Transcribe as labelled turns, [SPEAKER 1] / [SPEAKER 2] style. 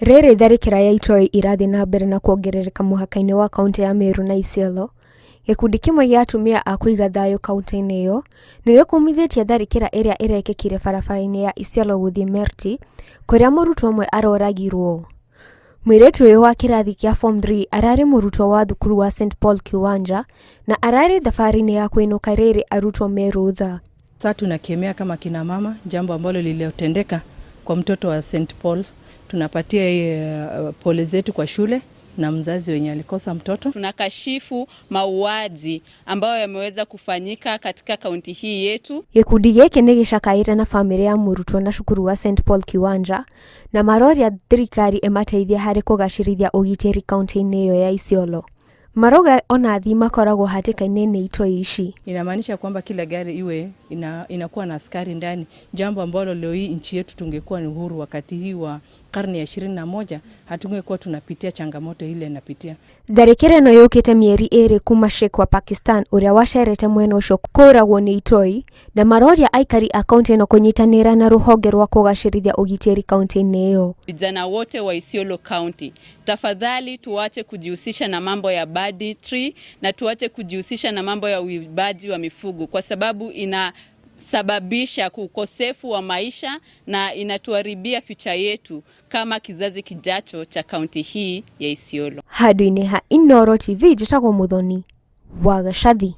[SPEAKER 1] Rĩrĩ tharĩkĩra ya itoi irathiĩ na mbere na kuongerereka mũhaka-inĩ wa kaunti ya Meru na Isiolo, gĩkundi kĩmwe gĩa atumia a kũiga thayũ kaunti-inĩ ĩyo nĩ gĩkũmithĩtie tharĩkĩra ĩrĩa ĩrekĩkire barabara-inĩ ya Isiolo gũthiĩ Merti kũrĩa mũrutwo ũmwe aroragirwo. Mũirĩtu ũyũ wa kĩrathi kĩa form 3 ararĩ mũrutwo wa thukuru wa St Paul Kiwanja na ararĩ thabarĩ-inĩ ya kũinũka rĩrĩ arutwo me rũtha.
[SPEAKER 2] Sasa tunakemea kama kina mama jambo ambalo lililotendeka kwa mtoto wa St Paul. Tunapatia pole zetu kwa shule na mzazi wenye alikosa mtoto.
[SPEAKER 3] Tunakashifu mauaji ambayo yameweza kufanyika katika kaunti hii yetu.
[SPEAKER 1] Gĩkundi gĩkĩ nĩ gĩcakaĩte na bamĩrĩ ya mũrutwo na cukuru wa St Paul Kiwanja na maroria thirikari ĩmateithie harĩ kũgacĩrithia ũgitĩri kaunti-inĩ ĩyo ya Isiolo. Marauga ona athii makoragwo hatĩka-inĩ nĩ itoi ici.
[SPEAKER 2] Inamaanisha kwamba kila gari iwe inakuwa na askari ndani, jambo ambalo leo hii nchi yetu tungekuwa ni uhuru wakati hii wa karne ya 21 hatungekuwa tunapitia changamoto ile inapitia.
[SPEAKER 1] Tharĩkĩra ĩno yũkĩte mĩeri ĩrĩ kuma Sheikh wa Pakistan ũrĩa wacerete mwena ũcio kũragwo nĩ itoi na maroria aikari a kaunti ĩno kũnyitanĩra na rũhonge rwa kũgacĩrithia ũgitĩri kaunti-inĩ ĩyo.
[SPEAKER 3] Vijana wote wa Isiolo County, tafadhali tuache kujihusisha na mambo ya banditry na tuache kujihusisha na mambo ya uibaji wa mifugo kwa sababu inasababisha ukosefu wa maisha na inatuharibia future yetu kama kizazi kijacho cha kaunti hii ya Isiolo.
[SPEAKER 1] Handũ-inĩ ha Inooro TV njĩtagwo Muthoni wa Gacathi.